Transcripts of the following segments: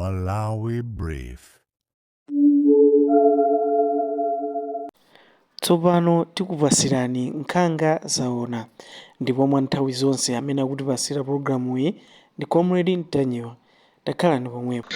Malawi Brief. Tsopano tikupasirani Nkhanga Zaona ndipo mwa nthawi zonse amene akutipasira pologalamuyi ndi Comrade Ntanyiwa. Takhalani pomwepo.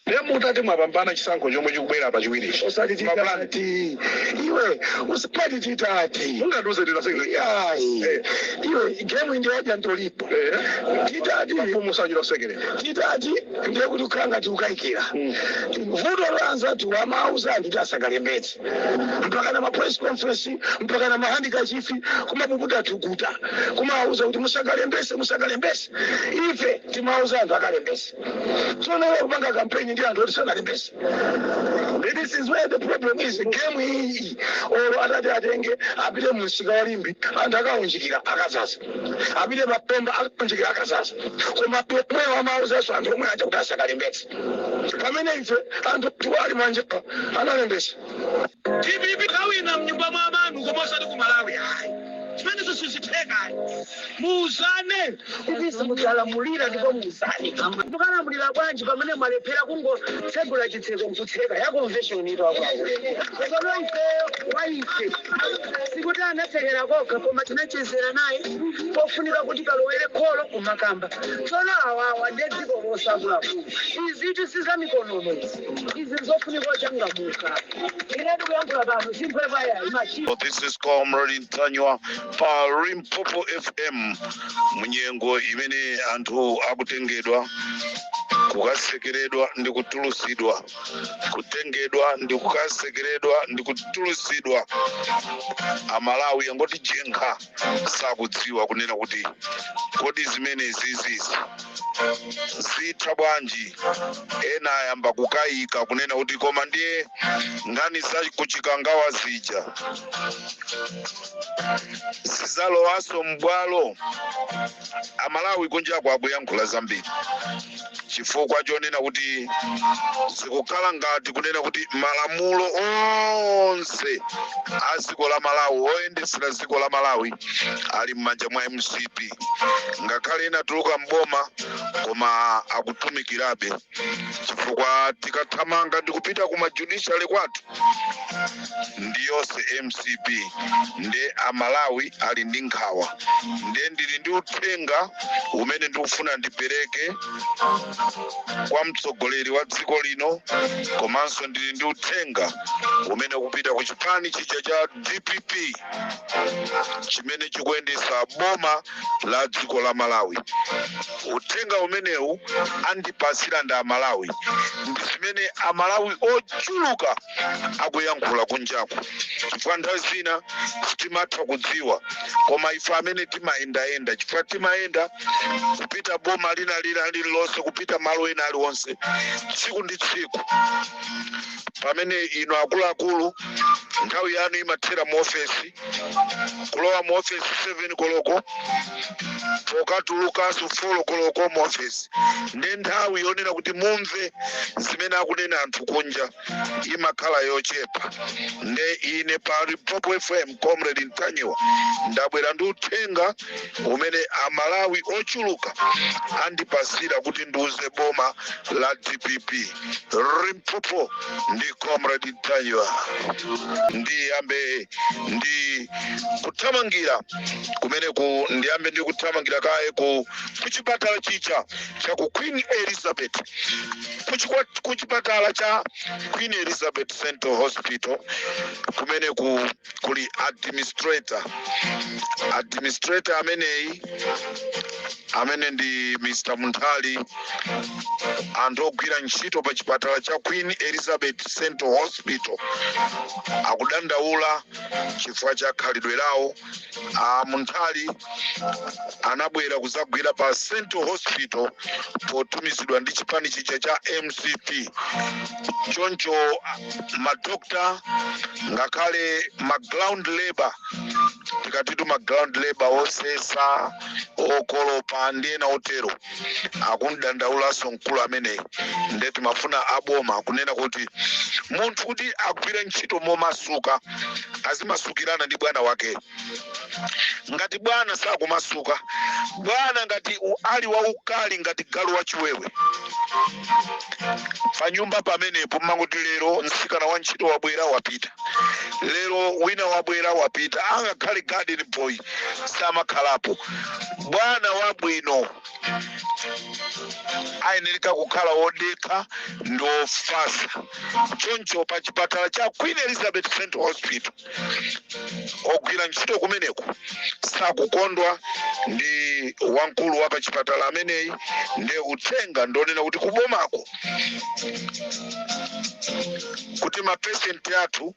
Ndiye mutati mwapambana chisankho chomwe chikubwera pachiwirichi, Osati mapulani titati iwe, usati titati. Mungatiuze titasekere. Yayi. Eh. Iwe, game ndi wadya ntolipo. Titati. Mafumu sachita kusekerera. Titati ndiye kuti ukhala ngati ukayikira. Vuto la anzathu amauza anthu kuti asakalembetse, mpaka na ma press conference, mpaka na mahandikachifi, kumapukuta thukuta kumauza kuti musakalembese, musakalembese. Ife timauza anthu akalembese. Tsono iwe kupanga kampeni ndi anthu oti sanalembese. This is where the problem is. Game iyi, olo atati atenge apite mumsika wa Limbe, anthu akaunjikira akazaza. Apite papemba, akaunjikira akazaza. Koma pomwewo amauzanso anthu omwe aja kuti asakalembetse, pamene ife anthu ali manja analembesa. DPP kawina mnyumba mwa manu, koma osati ku Malawi ayi. Zimenezo sizitheka ayi, muuzane Kuti simudzalamulira, ndipo muuzane. Mukalamulira bwanji pamene mwalephera kungotsegula chitseko nkutseka ya convention ito akwawo? Tsopano ife waife sikuti anatsekera kokha, koma tinachezera naye pofunika kuti kalowere kholo kumakamba. Tsono awawa ndiye dziko losakulaku. Izitu sizamikonono izi, izi nzofunika ochangamuka. Inetu kuyankhula pano simphwepa imachi. So this is Comrade Ntanyiwa pa Limpopo FM, munyengo imene anthu akutengedwa kukasekeredwa ndi kutulusidwa, kutengedwa ndi kukasekeredwa ndi kutulusidwa. Amalawi angoti jenkha, sakudziwa kunena kuti kodi zimene zizizi zitha bwanji. Ena ayamba kukayika kunena kuti koma ndiye nkhani za kuchikangawa zija zizalowanso m'bwalo. Amalawi kunjako akuyankhula zambiri chifukwa chonena kuti zikukhala ngati kunena kuti malamulo onse a dziko la Malawi, oyendesera dziko la Malawi, ali m'manja mwa MCP. Ngakhale inatuluka mboma, koma akutumikirabe, chifukwa tikathamanga ndi kupita kuma judiciary kwathu ndiyonse MCP. Nde Amalawi ali ndi nkhawa. Nde ndili ndi uthenga umene ndikufuna ndipereke kwa mtsogoleri wa dziko lino, komanso ndili ndi uthenga umene ukupita ku chipani chija cha DPP chimene chikuyendesa boma la dziko la Malawi. Uthenga umenewu andipasira ndi Amalawi, ndi zimene Amalawi ochuluka akuyankhula kunjaku, chifukwa nthawi zina sitimatha kudziwa, koma ife amene timayendayenda, chifukwa timayenda kupita boma lina lina lililonse, kupita malo ena aliwonse tsiku ndi tsiku, pamene inu akuluakulu nthawi yanu imathera mu ofesi, kulowa mu ofesi 7 koloko, pokatulukanso 4 koloko mu ofesi, ndi nthawi yonena kuti mumve zimene akunena anthu kunja imakhala yochepa. Nde ine pa Limpopo FM, Comrade Ntanyiwa, ndabwera ndi uthenga umene Amalawi ochuluka andipasira kuti ndiuze boma la DPP. Limpopo ndi Comrade Ntanyiwa. Ndiyambe ndi kuthamangira kumeneku, ndiyambe ndi kuthamangira kaye ku chipatala chija cha ku Queen Elizabeth, ku chipatala cha Queen Elizabeth Central Hospital, kumeneku kuli administrator. Administrator ameneyi amene ndi Mr Munthali. Anthu ogwira ntchito pa chipatala cha Queen Elizabeth Central Hospital akudandaula chifukwa cha khalidwe lawo. A Munthali anabwera kuzagwira pa Central Hospital potumizidwa ndi chipani chija cha MCP. Choncho madokta, ngakhale ma ground labor, tikatitu ma ground labor, osesa, okolopa ndi ena otero, akundandaulaso mkulu ameneyi. Nde timafuna aboma kunena kuti munthu kuti agwire ntchito momasuka, azimasukirana ndi bwana wake. Ngati bwana sakumasuka, bwana ngati ali waukali ngati galu wachiwewe panyumba pamenepo, mmangoti lero mtsikana wa ntchito wabwera, wapita, lero wina wabwera, wapita, angakhale garden boy samakhalapo. Bwana wabwino ayenereka kukhala wodekha ndi ofatsa. Choncho pa chipatala cha Queen Elizabeth Central Hospital, ogwira ntchito kumeneko sakukondwa ndi wamkulu wa pachipatala ameneyi. Nde uthenga ndonena kuti kubomako, kuti mapatient athu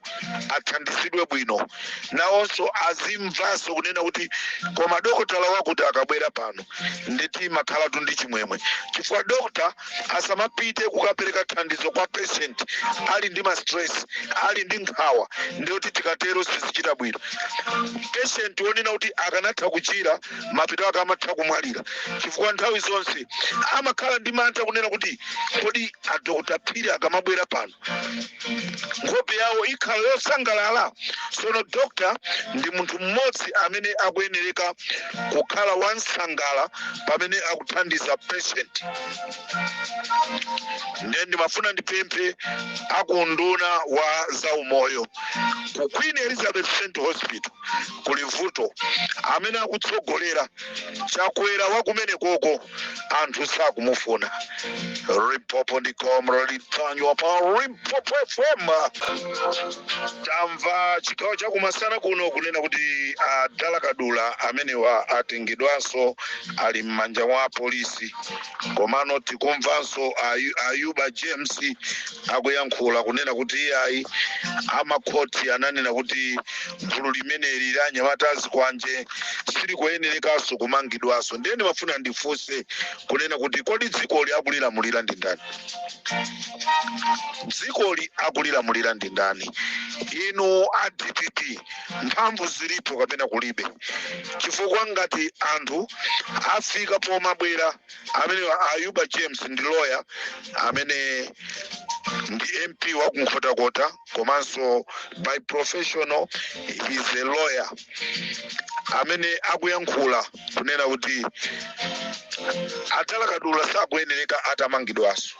athandizidwe bwino, nawonso azimvanso kunena kuti koma dokotala wakuti akabwera pano, nditi makhalatu ndi chimwemwe, chifukwa dokta asamapite kukapereka thandizo kwa patient ali ndi ma stress, ali ndi nkhawa. Ndiyoti tikatero sizichita bwino. Patient wonena kuti akanatha kuchira, mapito ake amatha kumwalira, chifukwa nthawi zonse amakhala ndi mantha kunena kuti kodi adokta Phiri akamabwera pano, nkhope yawo ikhala yosangalala? Sono dokta ndi munthu mmodzi amene akuyenereka kukhala wansangala pamene akuthandiza patient. Ndiye ndimafuna ndipemphe akunduna wa zaumoyo, ku Queen Elizabeth Central Hospital kuli vuto. Amene akutsogolera, Chakwera wakumene koko, anthu sakumufuna. Limpopo ndi Comrade Ntanyiwa pa Limpopo FM. Tamva chigawo chakumasana kuno kunena kuti adala Kadula amenewa atengedwanso, ali m'manja mwa polisi. Komano tikumvanso Ayuba James akuyankhula kunena kuti iyayi, amakhoti ananena kuti gulu limeneli la anyamata azikwanje silikuyenerekanso kumangidwanso. Ndiye ndimafuna ndifunse kunena kuti kodi dzikoli akulilamulira ndi ndani? Dzikoli akulilamulira ndi ndani? Inu a DPP, mphamvu zilipo kapena kulibe? Chifukwa ngati anthu afika pomabwera, amene Ayuba James ndi lawyer amene ndi MP wa kuNkhotakota, komanso by professional he is a lawyer, amene akuyankhula kunena kuti atala Kadula sakuyenereka atamangidwanso.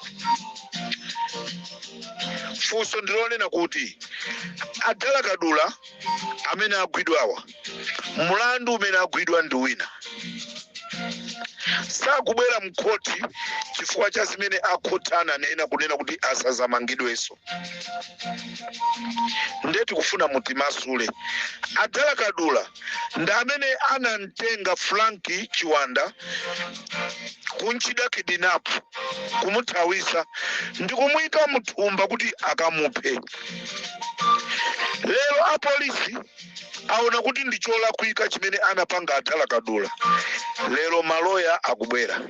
Funso ndilonena kuti adala Kadula amene agwidwawa, mlandu umene agwidwa ndi wina, sakubwera mkhoti chifukwa cha zimene akhoti ananena kunena kuti asazamangidwenso. Ndiye tikufuna mutimasule. Adala Kadula ndi amene anamtenga Frank Chiwanda kunchita kidnap, kumuthawisa ndi kumuyika muthumba kuti akamuphe. Lero apolisi aona kuti ndi cholakwika chimene anapanga adala Kadula. Lero maloya akubwera.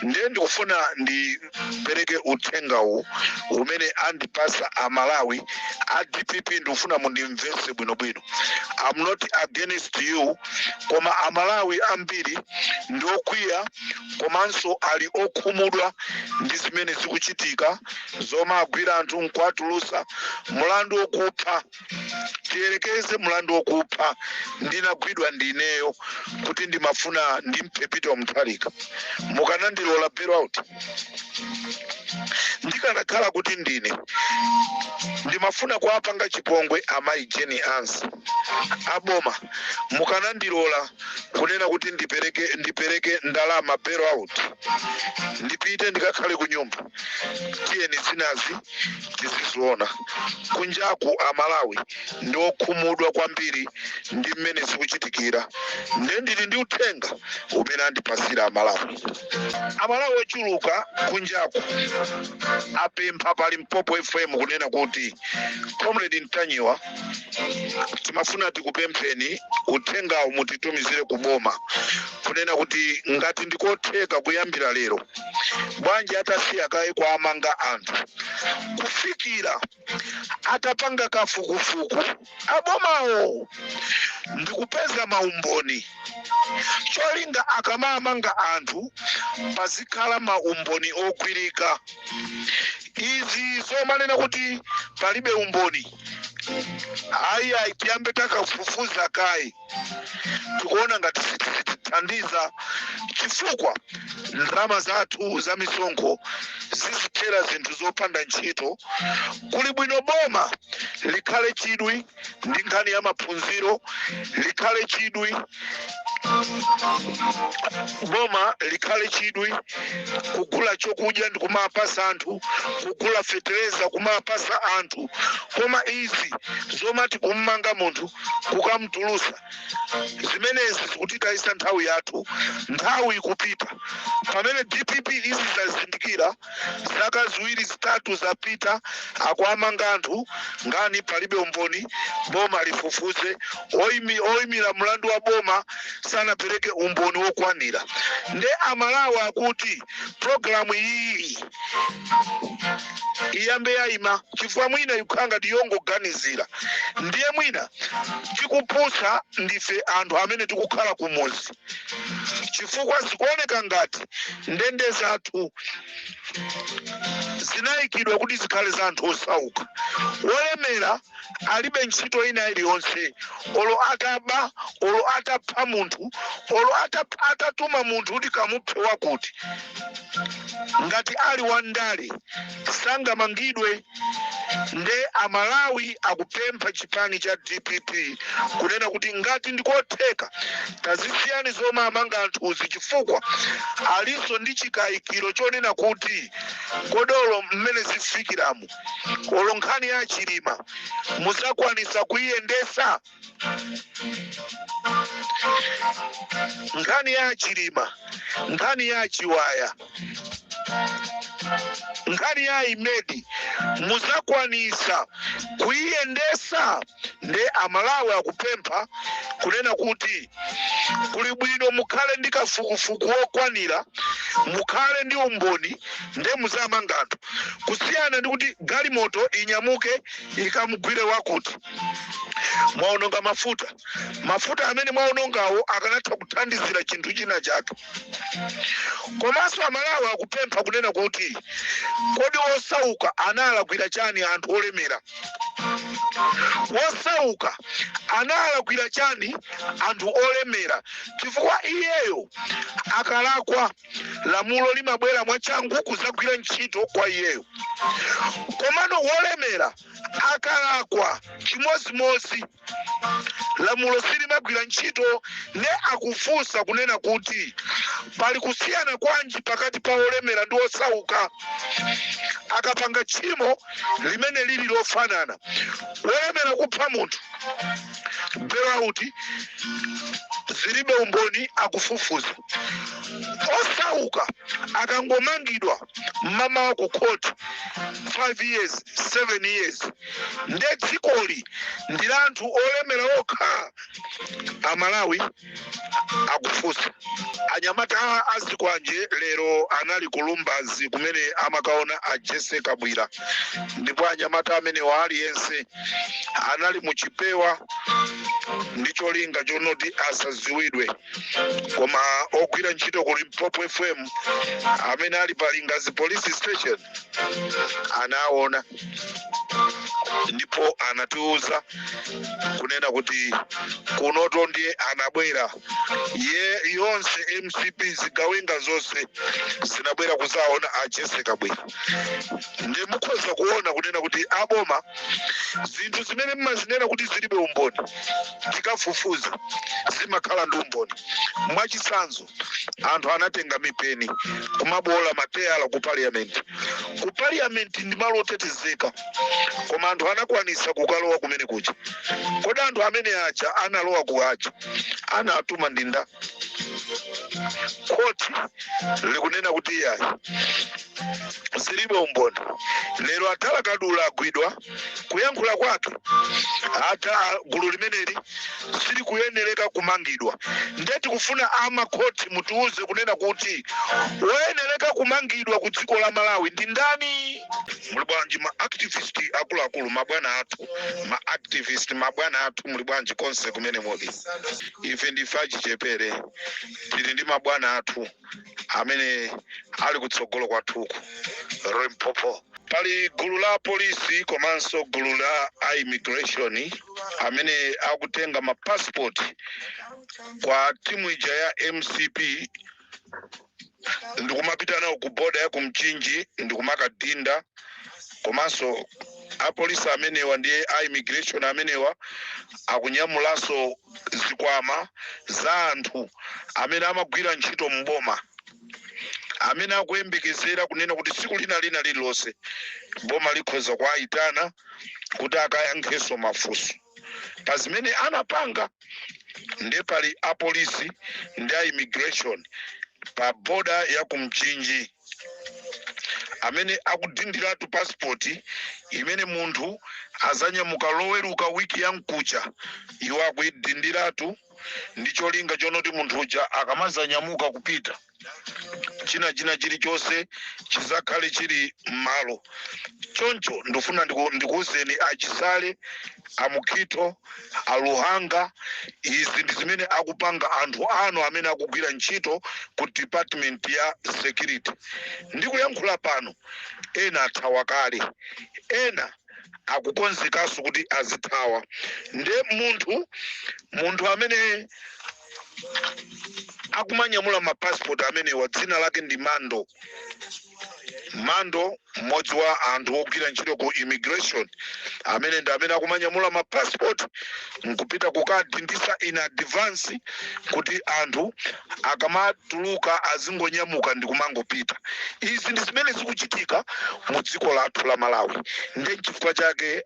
Ndiye ndikufuna ndipereke uthengawu umene andipasa Amalawi a DPP. Ndikufuna mundimvetse bwinobwino. I'm not against you, koma Amalawi ambiri ndi okwiya komanso ali okhumudwa ndi zimene zikuchitika, zomwe agwira anthu nkuwatulusa mulandu wokupha. Tiyerekeze mulandu wokupha ndinagwidwa ndineyo kuti ndimafuna ndimphe Peter Mutharika, mukanandilola bail out? Ndikanakhala kuti ndine ndimafuna kuwapanga chipongwe amayi Jane Ansah, aboma mukanandilola? Kunena kuti ndipereke ndalama, bail out, ndipite ndikakhale ku nyumba. Tiyeni zinazi tiziziona kunjaku. Amalawi ndi okhumudwa kwambiri ndi mmene zikuchitikira. Nde ndili ndi uthenga umene andipasira Amalawi. Amalawi ochuluka kunjaku apempha pa Limpopo FM kunena kuti, "Comrade Ntanyiwa, timafuna tikupempheni uthengawu mutitumizire ku boma, kunena kuti ngati ndikotheka, kuyambira lero bwanji atasiya kaye kuamanga anthu kufikira atapanga kafukufuku abomawo ndikupeza maumboni, cholinga akamamanga anthu pazikhala maumboni ogwirika. Izi zomanena kuti palibe umboni, ayi ayi, tiyambe takafufuza kaye, tikuona ngati sitithandiza, chifukwa ndalama zathu za misonkho zizithera zinthu zopanda ntchito. Kuli bwino boma likhale chidwi ndi nkhani ya maphunziro, likhale chidwi boma, likhale chidwi kugula chokudya ndi kumapasa anthu, kugula fetereza kumapasa anthu. Koma izi zomati kummanga munthu, kukamutulusa, zimenezi zikutitayisa nthawi yathu. Nthawi ikupita pamene DPP izi zazindikira. Zaka 2, 3 zapita akuamanga anthu, ngani palibe umboni, boma lifufuze, oyimira mlandu wa boma sanapereke umboni wokwanira." Nde Amalawi akuti programu iyi iyambe yayima, chifukwa mwina ikukhala ngati yongoganizira. Ndiye mwina tikupusa ndife anthu amene tikukhala kumuzi, chifukwa zikuoneka ngati ndende zathu zinayikidwa kuti zikhale za anthu osauka. Wolemera alibe ntchito ina iliyonse. Olo ataba, olo atapha munthu, olo atatuma munthu kuti kamuphe wakuti, ngati ali wandale sangamangidwe. Nde Amalawi akupempha chipani cha DPP kunena kuti ngati ndikotheka, tazisiyani zomwe amanga anthuzi, chifukwa alinso ndi chikayikiro chonena kuti kodolo mmene zifikiramu, olo nkhani ya Chilima muzakwanisa kuyiyendesa? Nkhani ya Chilima, nkhani ya Chiwaya, nkhani ya Imedi, muzakwanisa kuyiyendesa? Nde Amalawi akupempha kunena kuti kuli bwino mukhale ndi kafukufuku wokwanira, mukhale ndi umboni, nde muzamanga anthu, kusiyana ndi kuti galimoto inyamuke ikamugwire wakuti. Mwaononga mafuta. Mafuta amene mwaonongawo akanatha kuthandizira chinthu china chake. Komanso Amalawi akupempha kunena kuti kodi osauka analakwira chani anthu olemera? Wosauka analakwira chani anthu olemera? Chifukwa iyeyo akalakwa, lamulo limabwera mwachangu kuzagwira ntchito kwa iyeyo, komano wolemera akalakwa chimozimozi, lamulo silimagwira ntchito. Ne akufunsa kunena kuti pali kusiyana kwanji pakati pa olemera ndi osauka akapanga tchimo limene lili lofanana? Wolemera kupha munthu, bail out, zilibe umboni, akufufuza. Osauka akangomangidwa mmamawa ku court, 5 years, 7 years. Nde dzikoli ndi la anthu olemera okha? Amalawi akufunsa. Anyamata azikwanje lero anali ku Lumbazi kumene amakaona a Jesse Kabwira, ndipo anyamata amenewa aliyense anali muchipewa ndi cholinga chonoti asaziwidwe. Koma ogwira ntchito ku Limpopo FM amene ali pa Lingazi Police Station anaona ndipo anatiuza kunena kuti kunoto ndiye anabwera ye yonse MCP, zigawenga zonse zinabwera kuzaona a Jesse Kabwira. Ndi mukhoza kuona kunena kuti aboma, zinthu zimene mmazinena kuti zilibe umboni, tikafufuza zimakhala ndi umboni. Mwachitsanzo, anthu anatenga mipeni kumabola mateyala ku Parliament. Ku Parliament ndi malo otetezeka, koma anthu anakwanisa kukalowa kumene kuja. Kodi anthu amene aja analowa ku aja anatuma ndi nda? Khoti likunena kuti iyayi, zilibe umboni. Lero atala Kadula agwidwa. Kuyankhula kwake ata gulu limeneli silikuyenereka kumangidwa. Nde tikufuna amakhoti mutiuze kunena kuti woyenereka kumangidwa ku dziko la Malawi ndi ndani? Muli bwanji ma activist akuluakulu, mabwana athu, ma activist mabwana athu, muli bwanji konse kumene muli? Ife ndife achichepere, tili ndi mabwana athu amene ali kutsogolo kwathuku. Limpopo, pali gulu la polisi komanso gulu la immigration amene akutenga ma passport kwa timu ija ya MCP ndikumapita nawo ku boda ya kumchinji ndikumakadinda. Komanso apolisi amenewa ndiye a immigration amenewa akunyamulanso zikwama za anthu amene amagwira ntchito mboma, amene akuyembekezera kunena kuti tsiku lina lina lililonse boma likhoza kuwayitana kuti akayankhenso mafunso pa zimene anapanga. Nde pali apolisi ndi a immigration pa boda ya kumchinji amene akudindiratu passport imene munthu azanyamuka Loweruka wiki ya mkucha. Iwo akuyidindiratu ndi cholinga chonoti munthu uja akamazanyamuka kupita, china china chilichonse chizakhale chili m'malo. Choncho ndifuna ndikuwuzeni achisale, amukhito, aluhanga, izi ndi zimene akupanga anthu anu amene akugwira ntchito ku department ya security. Ndikuyankhula pano, ena athawa kale, ena akukonzekanso kuti azithawa. Nde munthu amene akumanyamula ma passport amenewa dzina lake ndi Mando. Mando, mmodzi wa anthu ogwira ntchito ku immigration, amene ndi amene akumanyamula ma passport nkupita kukadindisa in advance kuti anthu akamatuluka azingonyamuka ndi kumangopita. Izi ndi zimene zikuchitika mu dziko lathu la Malawi. Ndi chifukwa chake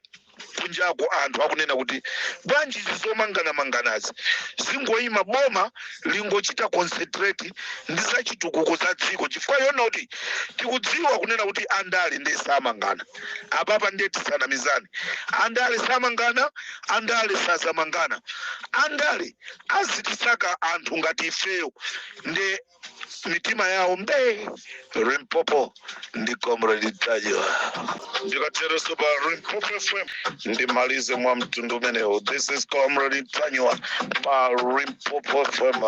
kunjako anthu akunena kuti bwanji izi zomanganamanganazi zingoyima, boma lingochita concentrate ndi zachitukuko za dziko, chifukwa yona kuti tikudziwa kunena kuti andale ndiye samangana. Apapa ndiye tisanamizane, andale samangana, andale sazamangana, andale azitisaka anthu ngati ifeyo ndi mitima yawo mbe. Limpopo ndi Comrade Ntanyiwa. Ndikatereso pa Limpopo FM ndimalize mwa mtundu umenewo. This is Comrade Ntanyiwa pa Limpopo FM.